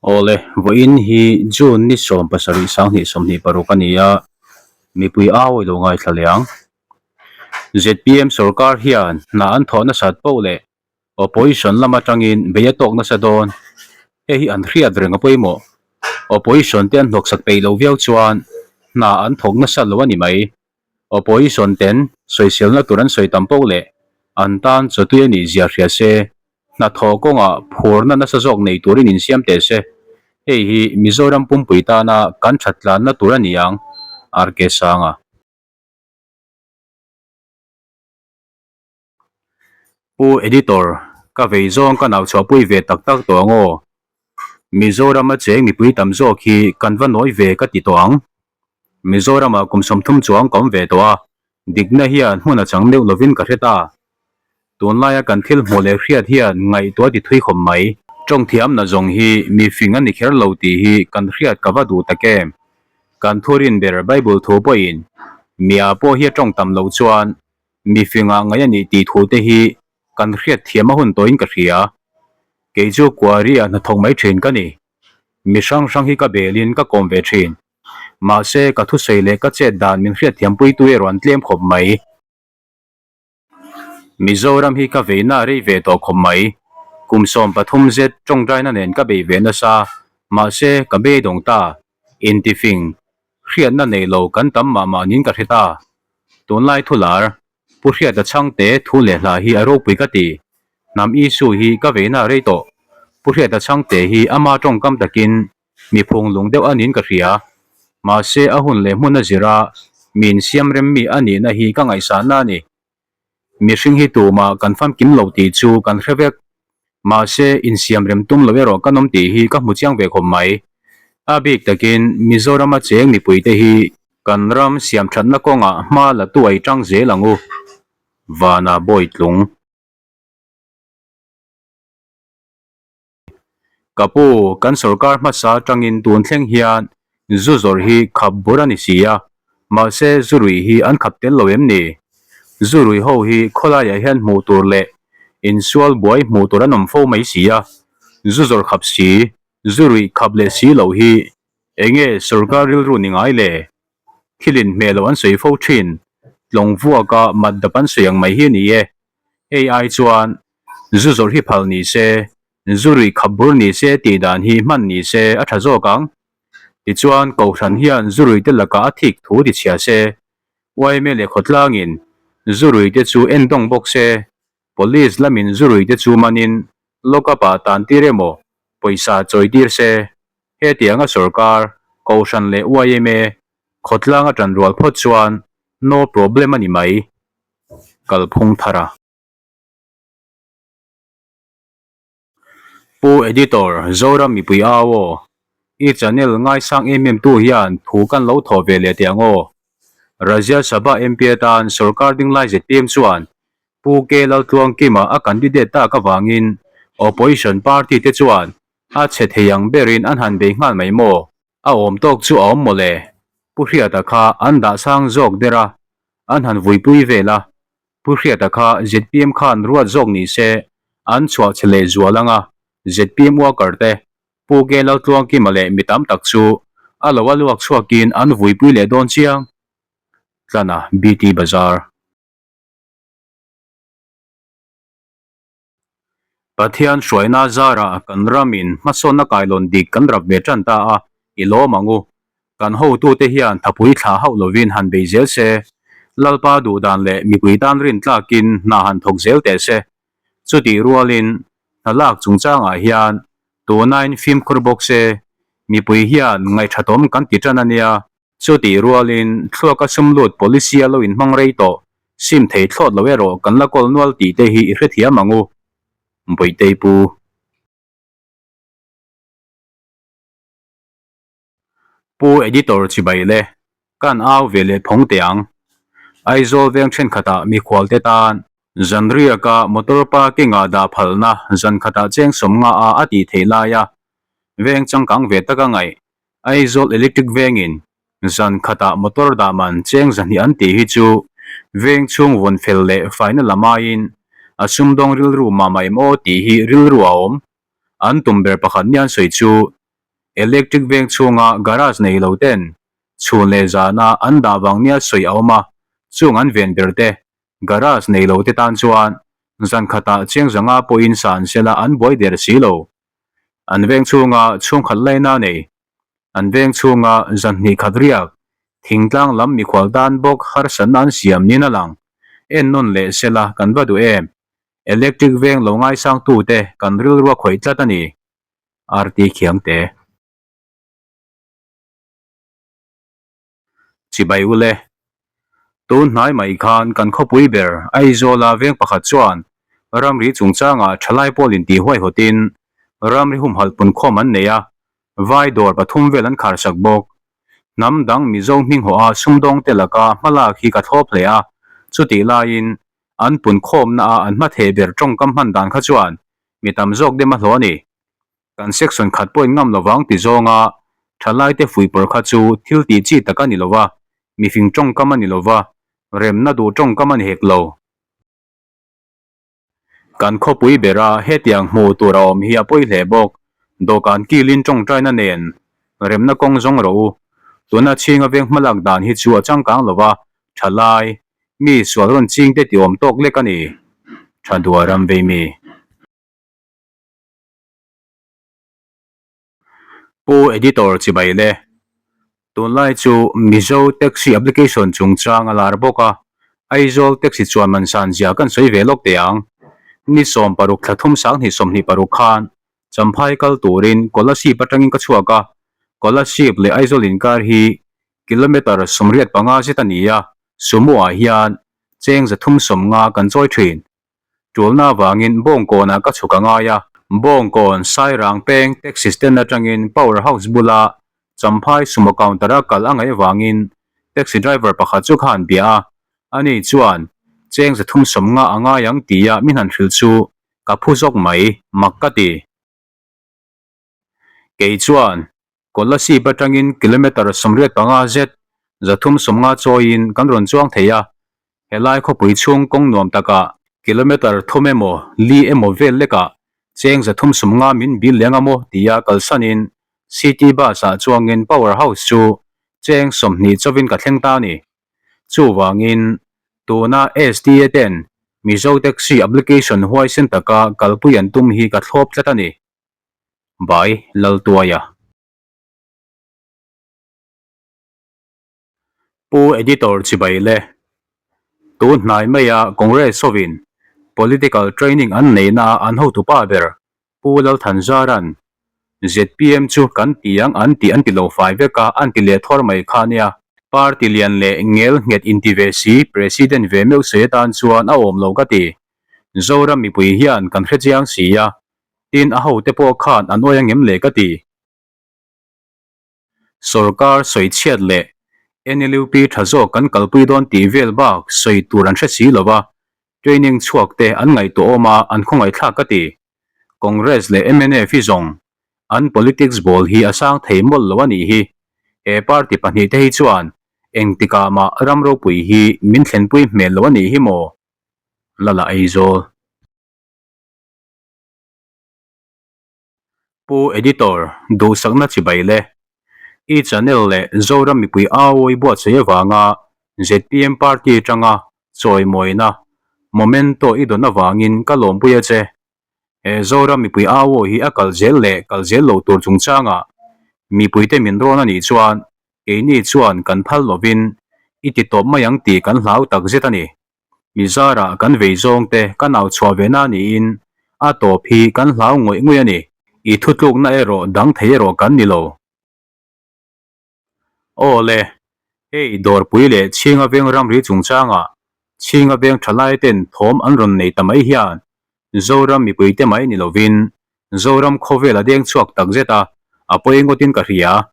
Awle, vawiin hi June ni 17 2026 a ni a, mipui au i lo ngaithla leh ang. Zpm sorkar hian hna an thawh nasat poh leh Opposition lam atangin bei a tawk nasa dawn. Hei hi an hriat reng a pawimawh. Opposition te an hnawksak peih loh viau chuan hna an thawk nasa lo a ni mai. Opposition ten sawiselna tur an sawi tam poh leh an tan chawtui a nih zia hria se, hnathawh kawngah phurna nasa zawk nei turin insiam teh se. Hei hi Mizoram pumpui tana kan thattlanna tur a ni ang, RK Sanga. Pu Editor, ka vei zawng ka nau chhuahpui ve tak tak tawh ang aw. Mizorama cheng mipui tam zawk hi kan va nawi ve ka ti tawh ang. Mizorama kum 30 chuang ka awm ve tawh a, dikna hian hmun a chang deuh lovin ka hre ta. Tunlaia kan thil hmuh leh hriat hian ngaihtuah ti thui khawp mai. Tawng thiamna zawng hi mi fing a ni kher lo tih hi kan hriat ka va duh tak em. Kan thurin ber Bible thu pawhin mia pawh hi a tawng tam loh chuan mi fingah ngaih a nih tih thu te hi kan hriat thiam a hun tawhin ka hria. Kei chu Kuari-ah hnathawk mai thin ka ni. Mi hrang hrang hi ka belin ka kawm ve thin. Mahse ka thusawi leh ka chet dan min hriat thiampuitu erawh an tlem khawp mai. Mizoram hi ka veina a rei ve tawh khawp mai. Kum 13 zet tawngtaina nen ka bei ve nasa, mahse ka beidawng ta. Intifing, hriatna nei lo kan tam mah mah niin ka hre ta. Tunlai thu lar, Pu Hriata Chhangte thu leh hla hi a ropui ka ti. Hnam issue hi ka veina a rei tawh. Pu Hriata Chhangte hi ama tawngkam takin mi phunglung deuh a niin ka hria. Mahse a hun leh hmun a zir a, mi insiam rem mi a nihna hi ka ngaihsahna a ni. Mihring hi tumah kan famkim lo tih chu kan hre vek. Mahse insiam rem tum lo erawh kan awm tih hi ka hmu chiang ve khawp mai. A bik takin Mizorama cheng mipuite hi kan ram siam thatna kawngah hma la tuai tang zel ang u. Vana Bawitlung. Ka pu, kan sorkar hmasa atangin tun thleng hian zu zawrh hi khap bur a ni si a, mahse zu ruih hi an khap tel lo em ni? Zu ruih ho hi khawlaiah hian hmuh tur leh insual buai hmuh tur an awm fo mai si a, zu zawrh khap si, zu ruih khap leh si loh hi enge sorkar rilru ni ngai le? Thil inhmeh loh an sawi fo thin, tlawng vuaka mat dap an sawi ang mai hi a ni e. Hei ai chuan zu zawrh hi phal ni se, zu ruih khap bur ni se tih dan hi hman ni se a tha zawk ang. Tichuan, Kohhran hian zu ruihte lakah a thik thu ti chhia se, yma leh khawtlangin zu ruihte chu endawng bawk se, Police lamin zu ruihte chu manin lock-up ah tan tir emaw pawisa chawi tir se, hetianga sorkar, Kohhran leh yma khawtlang a tan rual phawt chuan no problem a ni mai. Kalphung thar a. Pu Editor, Zoram mipui au aw. I channel ngaisang em em tu hian thu kan lo thawh ve leh teh ang aw. Rajya Sabha MP atan sorkar dinglai zpm chuan Pu K Laltluangkima a candidate tak avangin Opposition party te chuan a chhe thei ang berin an han bei nghal mai maw? A awm tawk chu a awm mawle. Pu Hriata kha an dah sang zawk der a, an han vuipui vel a. Pu Hriata kha zpm khan ruat zawk ni se an chhuah che leh zual ang a, zpm worker te, Pu K Laltluangkima leh mi tam tak chu a lo a luak chhuakin an vuipui leh dawn chiang. Tlana BT Bazar. Pathian hruaina zarah kan ramin hmasawnna kailawn dik kan rap ve tan ta a, i lawm ang u. Kan hotute hian thapui thlah hauh lovin han bei zel se, Lalpa duhdan leh mipui tan rin tlakin hna han thawk zel teh se. Chutih rualin hna lak chungchangah hian tunain fimkhur bawk se, mipui hian ngaihthatawm kan ti tan a nia. Chutih rualin thluaka sum lut policy a lo inhmang rei tawh, sim thei thlawt lo erawh kan la kawl nual tih te hi i hrethiam ang u. Bawihtei pu. Pu Editor chibai le, kan au ve leh phawng teh ang. Aizawl veng thenkhatah mikhualte tan zanriaka motor parking-ah dah phalna zan khatah cheng 50 a a tih theih laia veng changkang ve taka ngaih Aizawl Electric vengin zan khatah motor dah man cheng 200 an tih hi chu veng chhung vawn fel leh faina lam aiin a sumdawng rilru mah mah em aw tih hi rilru a awm. An tum ber pakhat nia an sawi chu. Electric veng chhunga garage nei lo ten chhun leh zana an dah vang nia sawi a awm a, chung an ven ber te garage nei lo te tan chuan zan khatah chiang zanga pawhin san sela an buai der si lo. An veng chhunga chhungkhat laina nei, an veng chhunga zan hnih khat riak, thingtlang lam mikhual tan bawk harsatna an siam niin a lang. En nawn leh sela kan va duh em? Electric veng lo ngaisangtute kan rilru a khawih tlat a ni. RT Khiangte. Chibai ule. Tun hnai mai khan kan khawpui ber Aizawla veng pakhat chuan ramri chungchangah thalai pawl intih huaihawtin ramri humhalh punkhawm an nei a, vai dawr pathum vel an kharsak bawk. Hnam dang Mizo hminghawha sumdawngte laka hmalak hi ka thlawp hle a, chutih laiin an punkhawmna a an hmatheh ber tawngkam hman dan kha chuan mi tam zawk dem a hlawh a ni. Kan section khat pawhin ngam lovang ti zawnga thalaite fuihpawr kha chu thil tih chi tak a ni lova, mifing tawngkam a ni lova, remna duh tawngkam a ni hek lo. Kan khawpui bera hetiang hmuh tur a awm hi a pawi hle bawk. Dawhkan kilin tawngtaina nen remna kawng zawng rawh u. Tuna chhinga veng hmalak dan hi chu a changkang lova, thalai, mi sual rawn chingte ti awm tawk lek a ni. Tha dua ram vei mi. Pu Editor chibai le. Tunlai chu Mizo Taxi Application chungchang a lar bawk a, Aizawl Taxi chuan man san zia kan sawi ve lawk teh ang. Ni 16 thla thum sanghnih 26 khan Champhai kal turin Kolasib atangin ka chhuak a, Kolasib leh Aizawl inkar hi kilometre 85 zet a ni a, Sumo ah hian cheng 350 kan chawi thin. Tulna avangin Bawngkawnah ka chhuk a ngai a. Bawngkawn Sairang peng taxi stand atangin Power House bula Champhai Sumo counter-a kal a ngaih avangin taxi driver pakhat chu kha han bia a, ani chuan cheng 350 a ngai ang tia min han hrilh chu ka phu zawk mai, mak ka ti. Kei chuan Kolasib atangin kilometre 85 zet 350 chawiin kan rawn chuang thei a, helai khawpui chhung kawng nuam takah kilometre thum emaw li emaw vel lekah cheng 350 min bil leng a maw tia kalsanin city bus ah chuangin power house chu cheng 20 chawin ka thleng ta a ni. Chuvangin tuna STA ten Mizo Taxi application huaisen taka kalpui an tum hi ka thlawp tlat a ni. By Laltuaia. Pu Editor chibai le. Tun hnai maia Congress hovin Political Training an neihna a an hotupa ber Pu Lalthanzaran zpm chu kan ti ang an ti an ti lo fai vek a an ti leh thawr mai kha nia. Party lian leh ngel nghet inti ve si President ve meuh sawi atan chuan a awm lo ka ti. Zoram mipui hian kan hrechiang si a, Tin, a hote pawh khan an awi angem le ka ti. Sorkar sawi chhiat leh NLUP tha zawk kan kalpui dawn tih vel bak sawi tur an hre si lo va, training chhuak te an ngaihtuahawm a, an khawngaihthlak ka ti. Congress leh mnf hi zawng an politics ball hi a sang thei mawlh lo a nih hi. He party pahnihte hi chuan engtikah mah ram ropui hi min thlenpui hmel lo a nih hi maw? Lala Aizawl. Pu Editor, duhsakna chibai le. I channel leh Zoram mipui au i buatsaih avanga zpm party atanga chawimawina momento i dawn avangin ka lawmpui a che. He Zoram mipui au hi a kal zel leh kal zel lo tur chungchangah mipuite min rawn a nih chuan keini chuan kan phal lovin i ti tawp mai ang tih kan hlau takzet a ni. Mi zarah kan vei zawng te kan au chhuah ve na niin a tawp hi kan hlau ngawih ngawih a ni. I thutlukna erawh dang thei erawh kan ni lo. Aw le, hei Dawrpui leh Chhinga Veng ramri chungchangah Chhinga Veng thalai ten thawm an rawn nei ta mai hian Zoram mipui te mai ni lovin Zoram khawvel a deng chhuak takzet a, a pawi ngawtin ka hria.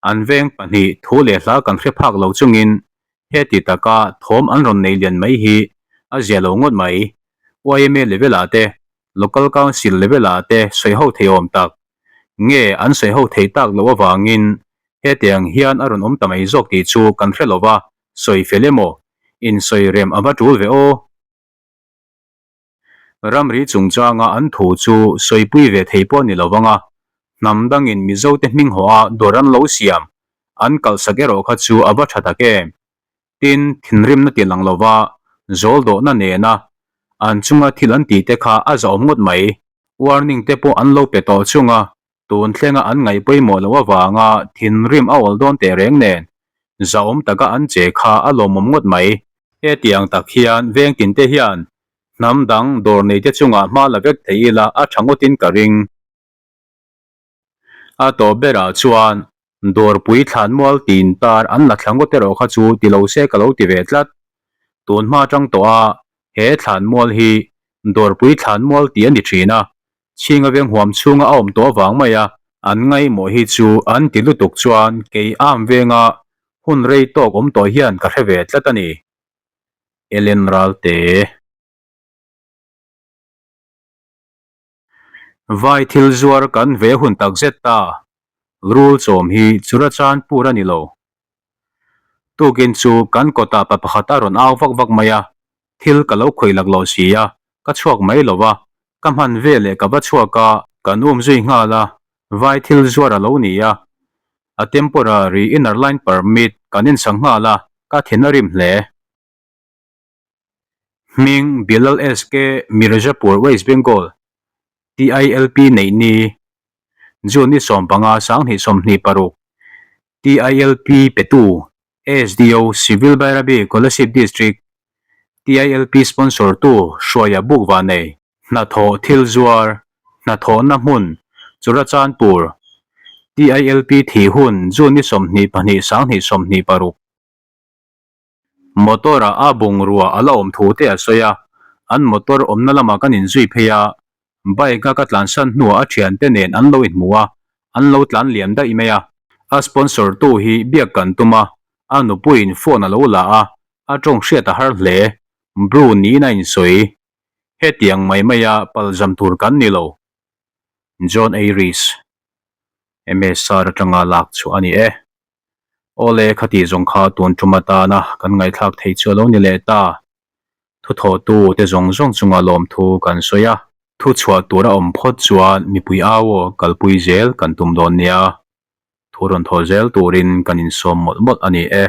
An veng pahnih thu leh hla kan hre phak lo chungin Heti taka thawm an rawn nei lian mai hi a zia lo ngawt mai. Yma level ah te, Local Council level ah te sawi ho thei awm tak. Nge an sawi ho thei tak loh avangin hetiang hian a rawn awm ta mai zawk tih chu kan hre lova, sawi fel emaw, insawi rem a va tul ve aw. Ramri chungchanga an thu chu sawipui ve thei pawh ni lo vang a. Hnam dangin Mizote hming hawh a dawr an lo siam an kalhsak erawh kha chu a va tha tak em? Tin, thinrimna ti lang lova zawl dawhna nena an chunga thil an tih te kha a zahawm ngawt mai. Warning te pawh an lo pe tawh chunga tun thlenga an ngaih pawimawh loh avanga thinrim a awl dawn teh reng nen zahawm taka an che kha a lawmawm ngawt mai. Hetiang tak hian veng tinte hian hnam dang dawr neite chungah hma la vek thei ila a tha ngawtin ka ring. A tawp berah chuan Dawrpui thlanmual tin tar an la thla ngawt erawh kha chu ti lo se ka lo ti ve tlat. Tun hma atang tawh a he thlanmual hi Dawrpui thlanmual tih a ni thin a, chhinga veng huam chhunga a awm tawh avang mai a, an ngaihmawh hi chu an ti lutuk chuan kei am venga hun rei tawk awm tawh hian ka hre ve tlat a ni. Ellen Ralte. Vai thil zuar kan ve hun tak zet ta, rul chawm hi Churachandpur a ni lo. Tukin chu kan kawtah pa pakhat a rawn au vak vak mai a, thil ka lo khawih lak loh si a, ka chhuak mai lo va, ka hman veleh ka va chhuak a, kan um zui nghal a, vai thil zuar a lo ni a, a temporary inner line permit kan insak nghal a, ka thin a rim hle. Hming Bilal SK Mirzapur West Bengal TILP neih ni June ni 15 2026 TILP petu SDO Civil Bairabi Kolasib District TILP Sponsor tu Hruaia Bukva nei Hnathawh thil zuar Hnathawhna hmun Churachandpur TILP thih hun June ni 22 2026. Motor ah a bungrua a la awm thu te a sawi a, an motor awmna lamah kan inzui phei a, bike a ka tlansan hnuah a thiante nen an lo inhmu a, an lo tlan liam daih mai a. A sponsor tu hi biak kan tum a, a nupuiin phone a lo la a, a tawng hriat a har hle, Bru niin a insawi. Hetiang mai maia palzam tur kan ni lo. John Ayres, MSR atanga lak chhuah a ni e. Awle khati zawng kha tun tum atana kan ngaihthlak theih chu a lo ni leh ta. Thuthawhtu te zawng zawng chunga lawmthu kan sawi a. Thu chhuah tur a awm phawt chuan mipui au aw kalpui zel kan tum dawn nia. Thu rawn thaw zel turin kan insawm mawlh mawlh a ni e.